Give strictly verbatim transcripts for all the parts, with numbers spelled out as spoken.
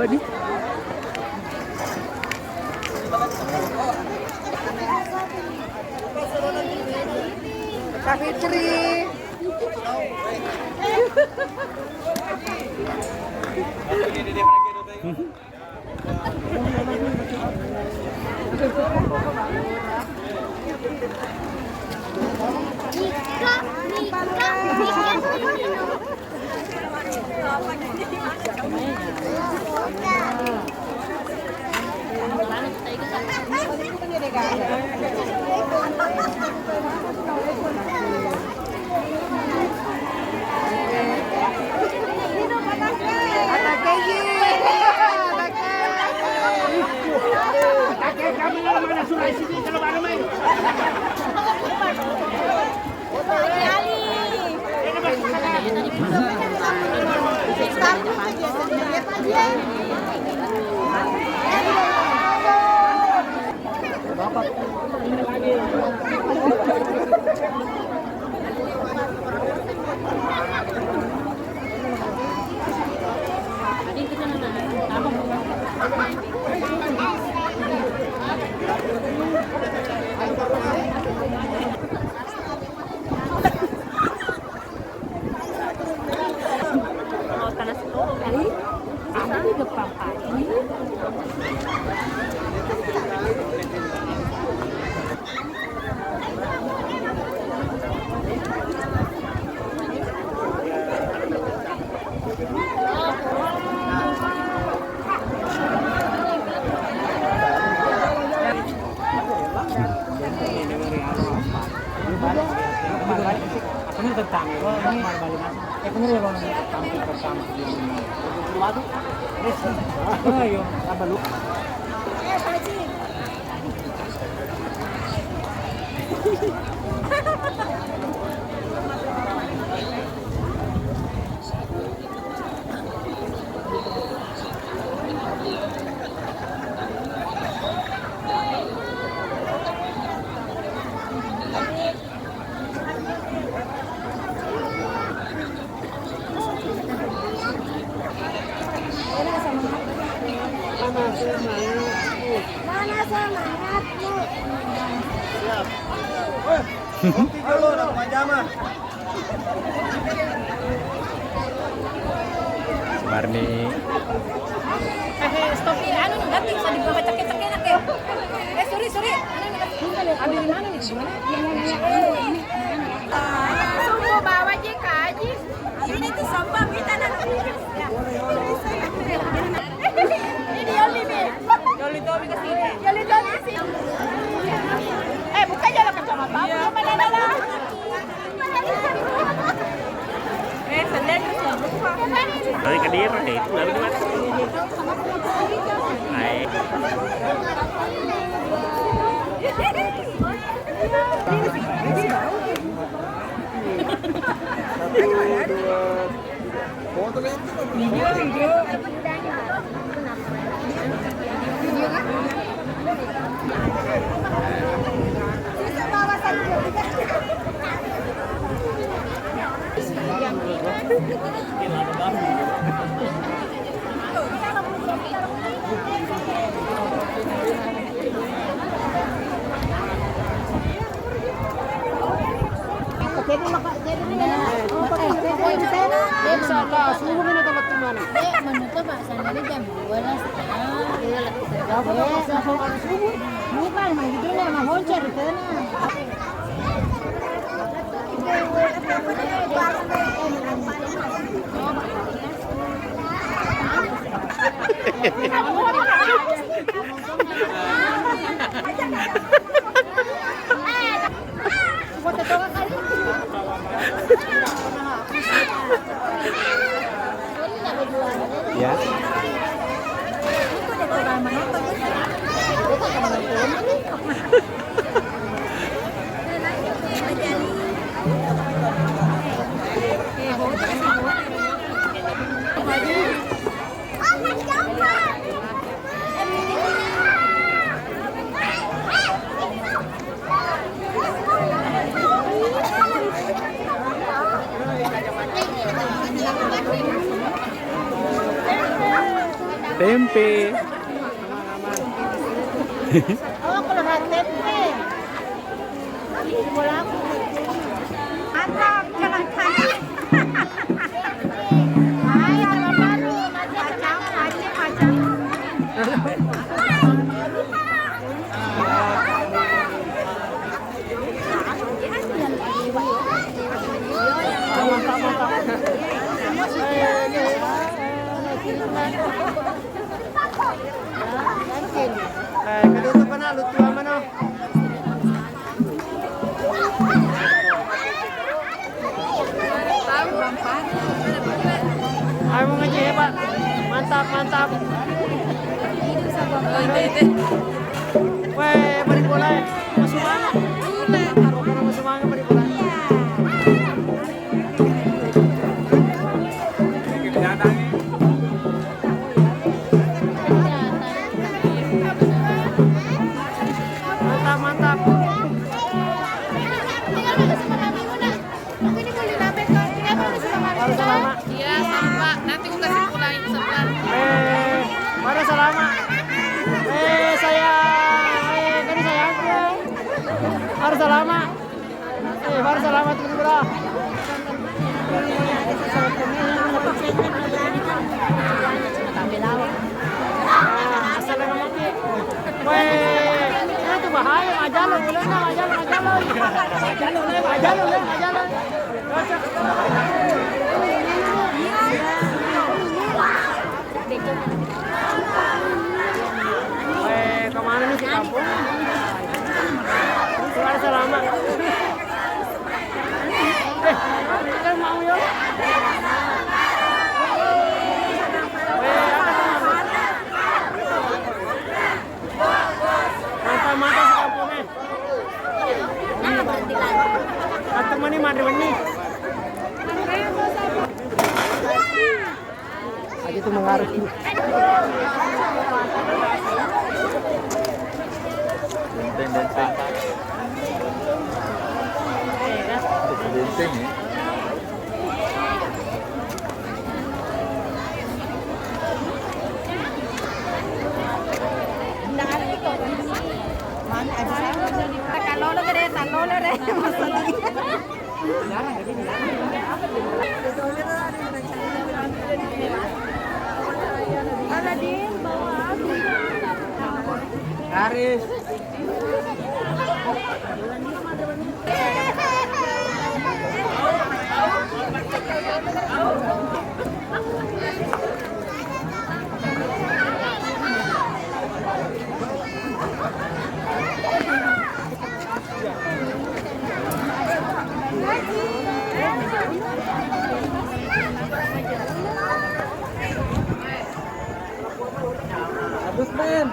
Kak Fitri. Kalau tanah sekolah kali, ada di depan pagi. Mana semangatmu? Siap. Halo, orang pajama. Marni. Eh, eh, stop. Eh, anu, nanti bisa dibawa cekek-cekek, nak, ya. Eh, sorry, sorry. Anu, ambil di mana nih? Di mana? Yang, yang, yang, yang, yang. Semua bawa je kaji. Ini tuh sampah kita nanti. Ini Yoli nih. Yoli Tommy ke sini. Yoli Tommy ke sini. Eh, buka jalan kacamata. Iya. Mana, mana? Eh, sedang. Dari Kediri, eh, itu lalu di mana? Hai. Satu, dua, tiga. Insya Allah, subuh ini teman-teman. Eh, menutup, Pak, sana ada jam dua belas. Bukan, mah gitu nih, mah honcer di sana. Ya. Tempe. Oh, kalau tempe. Mantap, jalan-jalan. Hai, apa baru? Macam, macam, macam. Eh, ketutupan, ah, lucu amat, no. Ayo, mau ngaji ya, Pak. Mantap, mantap. Weh, beri bola ya. Masuk mana? Bukan masuk mana, beri bola. Mantap, mantap. Harus selamat. Iya, sama. Nanti aku kasih pulang sebelah. Eh, harus selamat. Eh, sayang. Eh, kan sayangku. Harus selamat. Eh, baru selamat, bro. Assalamualaikum. Weh, itu bahaya, majalo, boleh nggak, majalo, majalo. Majalo, majalo. Eh, kemana nih si kampung? Keluar selamat. Eh, kan mau ya? Eh, mata-mata si kampungnya. Atau mana mati wenni? Aja tuh mengaruh. Benteng, benteng. Benteng ya. Mana ada sana? Kalau lo gede, kalau lo deh. Garis. Habis, men.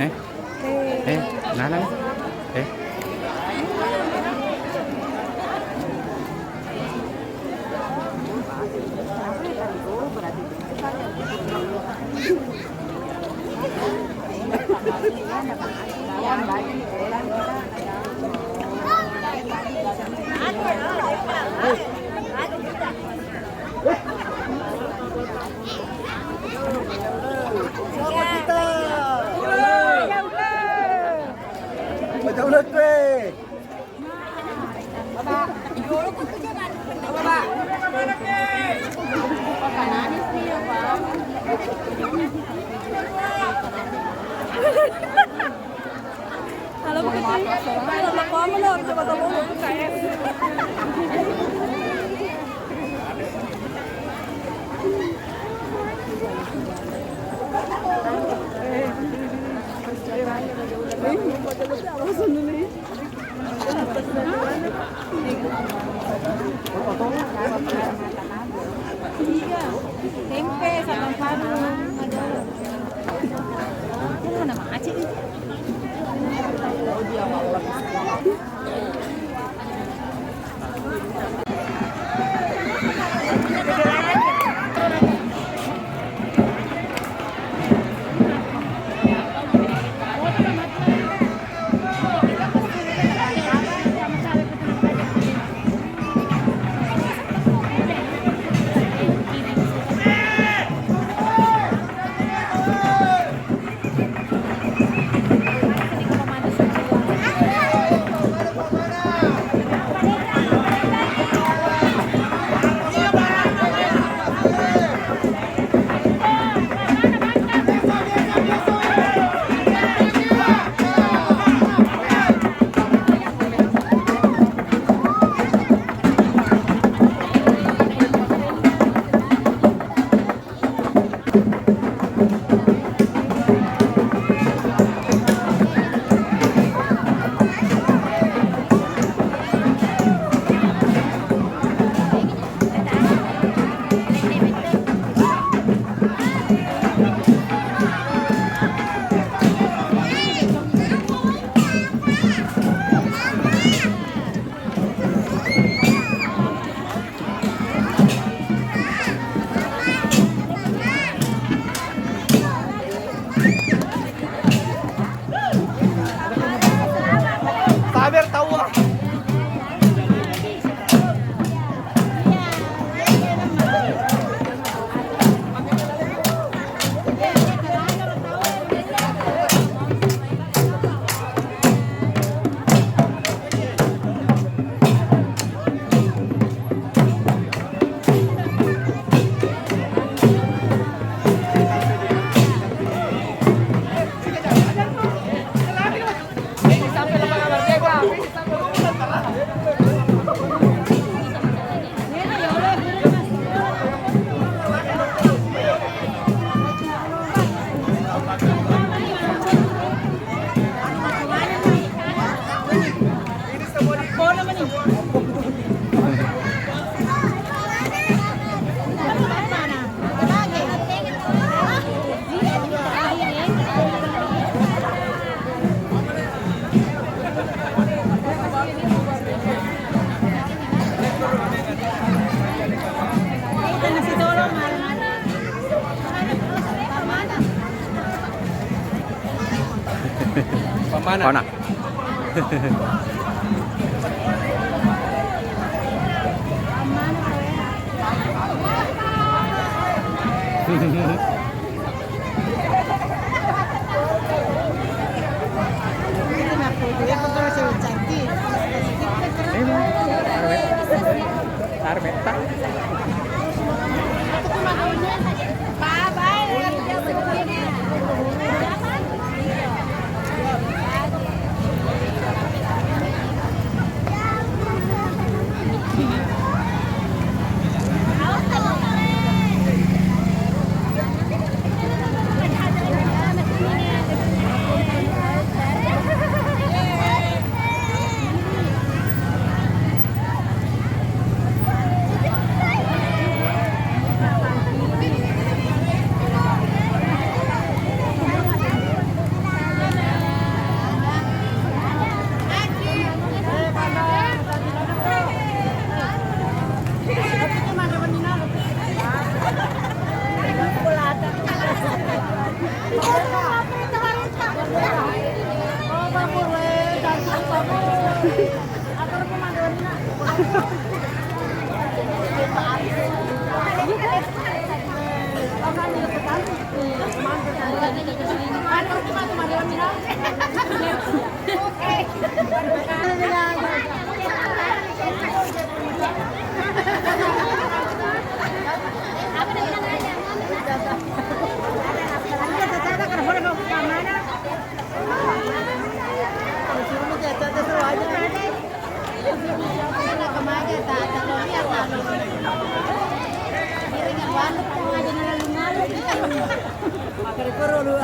Eh? Eh, nana? Eh? Jauh lah, weh. Halo, Bu Putri. Halo, Bapak Amul, coba kamu. Iya, tempe, sambal paru, ada. Mana macet itu? Mana?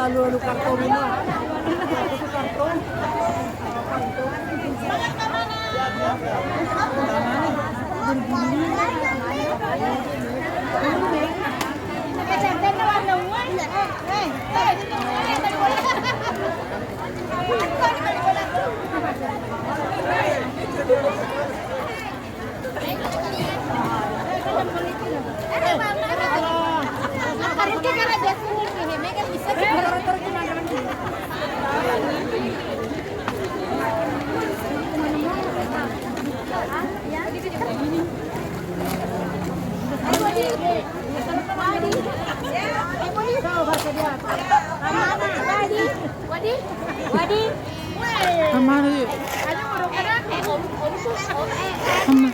Alu-alu karton ini. Itu karton. Wadi. Wadi. Amari. Ama.